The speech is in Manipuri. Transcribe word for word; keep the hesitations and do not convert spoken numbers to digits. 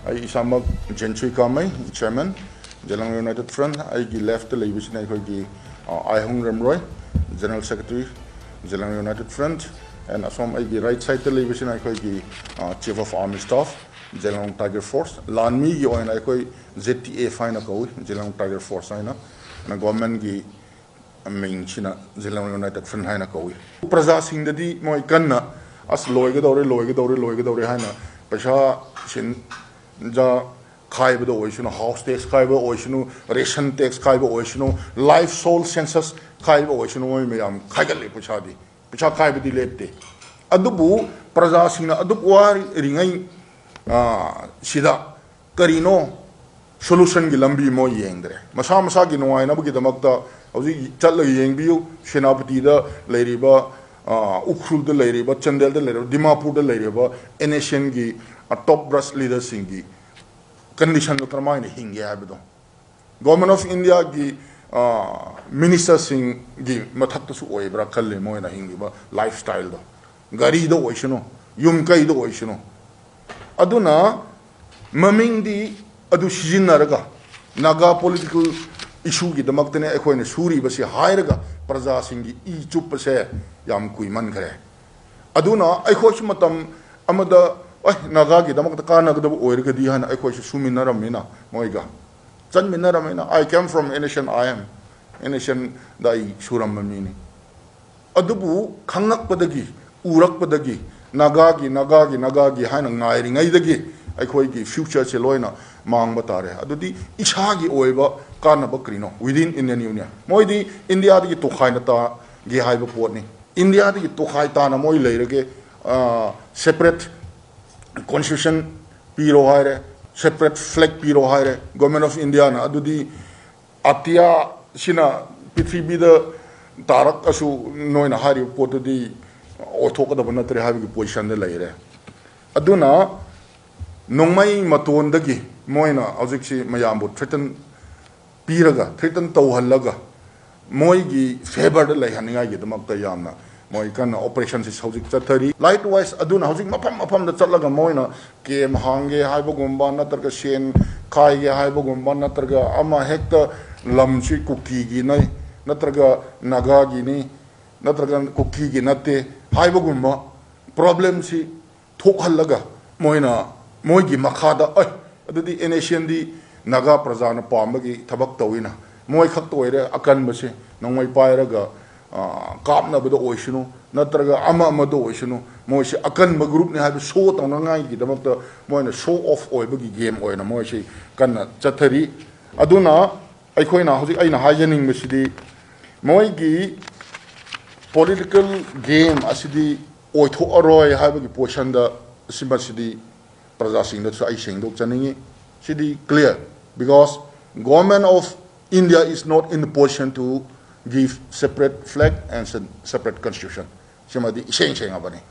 ꯑꯩ ꯏꯁꯥꯃꯛ Jensui Kamei, chairman, Zeliang united front. ꯑꯩꯒꯤ ꯂꯦꯐꯇ ꯂꯩꯕꯁꯤꯅ ꯑꯩꯈꯣꯏꯒꯤ, ꯑ, Aihong Remroi, general secretary, Zeliang united front. And ꯑꯁꯣꯝ ꯑꯩꯒꯤ ꯔꯥꯏꯠ ꯁꯥꯏꯗꯇ ꯂꯩꯕꯁꯤꯅ ꯑꯩꯈꯣꯏꯒꯤ, ꯑ, chief of army staff, Zeliang tiger force. ꯂꯥꯟꯃꯤꯒꯤ ꯑꯣꯏꯅ ꯑꯩꯈꯣꯏ ꯖꯦ ꯇꯤ ꯑꯦꯐ ꯍꯥꯏꯅ ꯀꯧꯏ, ꯖꯦꯂꯪ ꯇꯥꯏꯒꯔ ꯐꯣꯔꯁ ꯍꯥꯏꯅ꯫ ꯑꯗꯨꯅ ꯒꯣꯔꯃꯦꯟꯒꯤ ꯃꯤꯡꯁꯤꯅ ꯖꯦꯂꯪ ꯌꯨꯅꯥꯏꯇꯦꯗ ꯐ꯭ꯔꯟꯠ ꯍꯥꯏꯅ ꯀꯧꯏ꯫ ꯄ꯭ꯔꯖꯥꯁꯤꯡꯗꯗꯤ ꯃꯣꯏ ꯀꯟꯅ, "ꯑꯁ, ꯂꯣꯏꯒꯗꯧꯔꯦ, ꯂꯣꯏꯒꯗꯧꯔꯦ, ꯂꯣꯏꯒꯗꯧꯔꯦ" ꯍꯥꯏꯅ ꯄꯩꯁꯥ, ꯁꯦꯟꯖꯥ ꯈꯥꯏꯕꯗ ꯑꯣꯏꯁꯅꯨ, ꯍꯥꯎꯁ ꯇꯦꯛꯁ ꯈꯥꯏꯕ ꯑꯣꯏꯁꯅꯨ, ꯔꯦꯁꯟ ꯇꯦꯛꯁ ꯈꯥꯏꯕ ꯑꯣꯏꯁꯅꯨ, ꯂꯥꯏꯐ ꯁꯣꯜ ꯁꯦꯟꯁꯁ ꯈꯥꯏꯕ ꯑꯣꯏꯁꯅꯨ, ꯃꯣꯏ ꯃꯌꯥꯝ ꯈꯥꯏꯒꯠꯂꯤ ꯄꯩꯁꯥꯗꯤ꯫ ꯄꯩꯁꯥ ꯈꯥꯏꯕꯗꯤ ꯂꯦꯞꯇꯦ꯫ ꯑꯗꯨꯕꯨ ꯄ꯭ꯔꯖꯥꯁꯤꯡꯅ ꯑꯗꯨꯛ ꯋꯥꯔꯤꯉꯩ, ꯑ, ꯁꯤꯗ ꯀꯔꯤꯅꯣ ꯁꯣꯂꯨꯁꯟꯒꯤ ꯂꯝꯕꯤ ꯃꯣꯏ ꯌꯦꯡꯗ꯭ꯔꯦ꯫ ꯃꯁꯥ ꯃꯁꯥꯒꯤ ꯅꯨꯡꯉꯥꯏꯅꯕꯒꯤꯗꯃꯛꯇ ꯍꯧꯖꯤꯛ ꯆꯠꯂꯒ ꯌꯦꯡꯕꯤꯌꯨ, ꯁꯦꯅꯥꯄꯇꯤꯗ ꯂꯩꯔꯤꯕ, ꯑ, ꯎꯈ꯭ꯔꯨꯜꯗ ꯂꯩꯔꯤꯕ, ꯆꯥꯟꯗꯦꯜꯗ ꯂꯩꯔꯤꯕ, ꯗꯤꯃꯥꯄꯨꯔꯗ ꯂꯩꯔꯤꯕ ꯑꯦꯟ ꯑꯦꯁ ꯑꯦꯟꯒꯤ, ꯑ, ꯇꯣꯞ ꯕ꯭ꯔꯥꯁ ꯂꯤꯗꯔꯁꯤꯡꯒꯤ ꯀꯟꯗꯤꯁꯟꯗꯣ ꯀꯔꯝꯍꯥꯏꯅ ꯍꯤꯡꯒꯦ ꯍꯥꯏꯕꯗꯣ꯫ ꯒꯣꯔꯃꯦꯟ ꯑꯣꯐ ꯏꯟꯗꯤꯌꯥꯒꯤ, ꯑ, ꯃꯤꯅꯤꯁꯇꯔꯁꯤꯡꯒꯤ ꯃꯊꯛꯇꯁꯨ ꯑꯣꯏꯕ꯭ꯔꯥ ꯈꯜꯂꯤ ꯃꯣꯏꯅ ꯍꯤꯡꯂꯤꯕ ꯂꯥꯏꯐ ꯁ꯭ꯇꯥꯏꯜꯗꯣ꯫ ꯒꯥꯔꯤꯗ ꯑꯣꯏꯁꯅꯨ, ꯌꯨꯝ ꯀꯩꯗ ꯑꯣꯏꯁꯅꯨ꯫ ꯑꯗꯨꯅ ꯃꯃꯤꯡꯗꯤ ꯑꯗꯨ ꯁꯤꯖꯤꯟꯅꯔꯒ ꯅꯥꯒꯥ ꯄꯣꯂꯤꯇꯤꯀꯦꯜ ꯏꯁꯨꯒꯤꯗꯃꯛꯇꯅꯦ ꯑꯩꯈꯣꯏꯅ ꯁꯨꯔꯤꯕꯁꯤ ꯍꯥꯏꯔꯒ ꯄ꯭ꯔꯖꯥꯁꯤꯡꯒꯤ ꯏ ꯆꯨꯞꯄꯁꯦ ꯌꯥꯝ ꯀꯨꯏꯃꯟꯈ꯭ꯔꯦ꯫ ꯑꯗꯨꯅ ꯑꯩꯈꯣꯏꯁꯨ ꯃꯇꯝ ꯑꯃꯗ, "ꯑꯦ, ꯅꯥꯒꯥꯒꯤꯗꯃꯛꯇ ꯀꯥꯟꯅꯒꯗꯕ ꯑꯣꯏꯔꯒꯗꯤ" ꯍꯥꯏꯅ ꯑꯩꯈꯣꯏꯁꯨ ꯁꯨꯃꯤꯟꯅꯔꯝꯃꯤꯅ ꯃꯣꯏꯒ꯫ ꯆꯟꯃꯤꯟꯅꯔꯝꯃꯤꯅ꯫ I came from N S N I M, N S and ꯑꯩ ꯁꯨꯔꯝꯕ ꯃꯤꯅꯤ꯫ ꯑꯗꯨꯕꯨ ꯈꯪꯂꯛꯄꯗꯒꯤ, ꯎꯔꯛꯄꯗꯒꯤ, ꯅꯥꯒꯥꯒꯤ, ꯅꯥꯒꯥꯒꯤ, ꯅꯥꯒꯥꯒꯤ ꯍꯥꯏꯅ ꯉꯥꯏꯔꯤꯉꯩꯗꯒꯤ ꯑꯩꯈꯣꯏꯒꯤ ꯐ꯭ꯌꯨꯆꯔꯁꯦ ꯂꯣꯏꯅ ꯃꯥꯡꯕ ꯇꯥꯔꯦ꯫ ꯑꯗꯨꯗꯤ ꯏꯁꯥꯒꯤ ꯑꯣꯏꯕ ꯀꯥꯟꯅꯕ ꯀꯔꯤꯅꯣ within Indian Union? ꯃꯣꯏꯗꯤ ꯏꯟꯗꯤꯌꯥꯗꯒꯤ ꯇꯣꯈꯥꯏꯅ ꯇꯥꯒꯦ ꯍꯥꯏꯕ ꯄꯣꯠꯅꯤ꯫ ꯏꯟꯗꯤꯌꯥꯗꯒꯤ ꯇꯣꯈꯥꯏ ꯇꯥꯅ ꯃꯣꯏ ꯂꯩꯔꯒꯦ, ꯑ, separate constitution ꯄꯤꯔꯣ ꯍꯥꯏꯔꯦ, separate flag ꯄꯤꯔꯣ ꯍꯥꯏꯔꯦ ꯒꯣꯔꯃꯦꯟ ꯑꯣꯐ ꯏꯟꯗꯤꯌꯥꯅ꯫ ꯑꯗꯨꯗꯤ ꯑꯇꯤꯌꯥꯁꯤꯅ ꯄ꯭ꯔꯤꯊꯤꯕꯤꯗ ꯇꯥꯔꯛꯑꯁꯨ ꯅꯣꯏꯅ ꯍꯥꯏꯔꯤꯕ ꯄꯣꯠꯇꯨꯗꯤ ꯑꯣꯏꯊꯣꯛꯀꯗꯕ ꯅꯠꯇ꯭ꯔꯦ ꯍꯥꯏꯕꯒꯤ ꯄꯣꯖꯤꯁꯟꯗ ꯂꯩꯔꯦ꯫ ꯑꯗꯨꯅ ꯅꯣꯡꯃꯩ ꯃꯇꯣꯟꯗꯒꯤ ꯃꯣꯏꯅ ꯍꯧꯖꯤꯛꯁꯤ ꯃꯌꯥꯝꯕꯨ ꯊ꯭ꯔꯦꯇꯟ ꯄꯤꯔꯒ, ꯊ꯭ꯔꯦꯇꯟ ꯇꯧꯍꯜꯂꯒ, ꯃꯣꯏꯒꯤ ꯐꯦꯚꯔꯗ ꯂꯩꯍꯟꯅꯤꯡꯉꯥꯏꯒꯤꯗꯃꯛꯇ ꯌꯥꯝꯅ ꯃꯣꯏ ꯀꯟꯅ ꯑꯣꯄꯔꯦꯁꯟꯁꯤ ꯍꯧꯖꯤꯛ ꯆꯠꯊꯔꯤ꯫ ꯂꯥꯏꯠ ꯋꯥꯏꯁ ꯑꯗꯨꯅ ꯍꯧꯖꯤꯛ ꯃꯐꯝ ꯃꯐꯝꯗ ꯆꯠꯂꯒ ꯃꯣꯏꯅ ꯀꯦꯝ ꯍꯥꯡꯒꯦ ꯍꯥꯏꯕꯒꯨꯝꯕ, ꯅꯠꯇ꯭ꯔꯒ ꯁꯦꯟ ꯈꯥꯏꯒꯦ ꯍꯥꯏꯕꯒꯨꯝꯕ, ꯅꯠꯇ꯭ꯔꯒ ꯑꯃ ꯍꯦꯛꯇ ꯂꯝꯁꯤ ꯀꯨꯀꯤꯒꯤꯅꯤ, ꯅꯠꯇ꯭ꯔꯒ ꯅꯥꯒꯥꯒꯤꯅꯤ, ꯅꯠꯇ꯭ꯔꯒ ꯀꯨꯀꯤꯒꯤ ꯅꯠꯇꯦ ꯍꯥꯏꯕꯒꯨꯝꯕ ꯄ꯭ꯔꯣꯕ꯭ꯂꯦꯝꯁꯤ ꯊꯣꯛꯍꯜꯂꯒ ꯃꯣꯏꯅ ꯃꯣꯏꯒꯤ ꯃꯈꯥꯗ, ꯑꯦ, ꯑꯗꯨꯗꯤ ꯑꯦꯟ ꯑꯦꯁ ꯑꯦꯟꯗꯤ ꯅꯥꯒꯥ ꯄ꯭ꯔꯖꯥꯅ ꯄꯥꯝꯕꯒꯤ ꯊꯕꯛ ꯇꯧꯋꯤꯅ, ꯃꯣꯏ ꯈꯛꯇ ꯑꯣꯏꯔꯦ ꯑꯀꯟꯕꯁꯦ, ꯅꯣꯡꯃꯩ ꯄꯥꯏꯔꯒ, ꯑ, ꯀꯥꯞꯅꯕꯗ ꯑꯣꯏꯁꯅꯨ, ꯅꯠꯇ꯭ꯔꯒ ꯑꯃ ꯑꯃꯗ ꯑꯣꯏꯁꯅꯨ, ꯃꯣꯏꯁꯤ ꯑꯀꯟꯕ ꯒ꯭ꯔꯨꯞꯅꯤ ꯍꯥꯏꯕ ꯁꯣ ꯇꯧꯅꯉꯥꯏꯒꯤꯗꯃꯛꯇ ꯃꯣꯏꯅ ꯁꯣ ꯑꯣꯐ ꯑꯣꯏꯕꯒꯤ ꯒꯦꯝ ꯑꯣꯏꯅ ꯃꯣꯏꯁꯤ ꯀꯟꯅ ꯆꯠꯊꯔꯤ꯫ ꯑꯗꯨꯅ ꯑꯩꯈꯣꯏꯅ ꯍꯧꯖꯤꯛ ꯑꯩꯅ ꯍꯥꯏꯖꯅꯤꯡꯕꯁꯤꯗꯤ, ꯃꯣꯏꯒꯤ ꯄꯣꯂꯤꯇꯤꯀꯦꯜ ꯒꯦꯝ ꯑꯁꯤꯗꯤ ꯑꯣꯏꯊꯣꯛꯑꯔꯣꯏ ꯍꯥꯏꯕꯒꯤ ꯄꯣꯖꯤꯁꯟꯗ ꯁꯤꯃꯁꯤꯗꯤ ꯄ꯭ꯔꯖꯥꯁꯤꯡꯗꯁꯨ ꯑꯩ ꯁꯦꯡꯗꯣꯛꯆꯅꯤꯡꯉꯤ꯫ ꯁꯤꯗꯤ clear, because Government of India is not in the position to give separate flag and separate constitution꯫ ꯁꯤꯃꯗꯤ ꯏꯁꯦꯡ ꯁꯦꯡꯉꯕꯅꯤ꯫